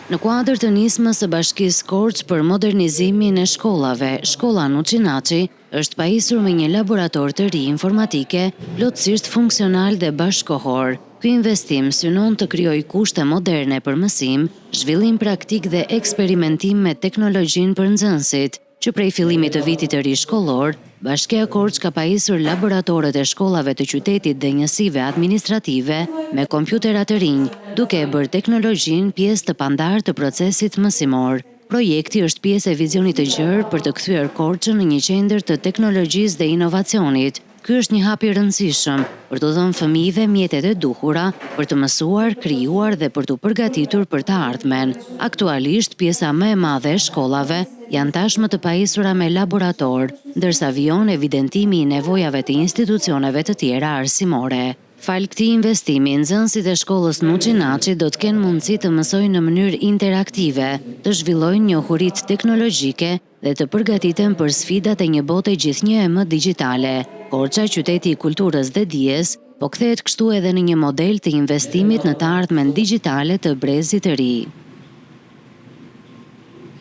Në kuadër të nismës së Bashkisë Korçë për modernizimin e shkollave, shkolla Nuçi Naçi është pajisur me një laborator të ri informatike, plotësisht funksional dhe bashkëkohor. Ky investim synon të krijojë kushte moderne për mësim, zhvillim praktik dhe eksperimentim me teknologjinë për nxënësit. Që prej fillimit të vitit të ri shkollor, Bashkia Korçë ka pajisur laboratorët e shkollave të qytetit dhe njësive administrative me kompjutera të rinj, duke e bërë teknologjinë pjesë të pandarë të procesit mësimor. Projekti është pjesë e vizionit të gjerë për të kthyer Korçën në një qendër të teknologjisë dhe inovacionit. Ky është një hap i rëndësishëm për t'u dhënë fëmijëve mjetet e duhura për të mësuar, krijuar dhe për t'u përgatitur për të ardhmen. Aktualisht, pjesa më e madhe e shkollave janë tashmë të pajisura me laboratorë, ndërsa vijon evidentimi i nevojave të institucioneve të tjera arsimore. Falë këtij investimi, nxënësit e shkollës Nuçi Naçi do të kenë mundësi të mësojnë në mënyrë interaktive, të zhvillojnë njohuritë teknologjike dhe të përgatiten për sfidat e një bote gjithnjë e më digjitale. Korça, qyteti i kulturës dhe dijes, po kthehet kështu edhe në një model të investimit në të ardhmen digjitale të brezit të ri.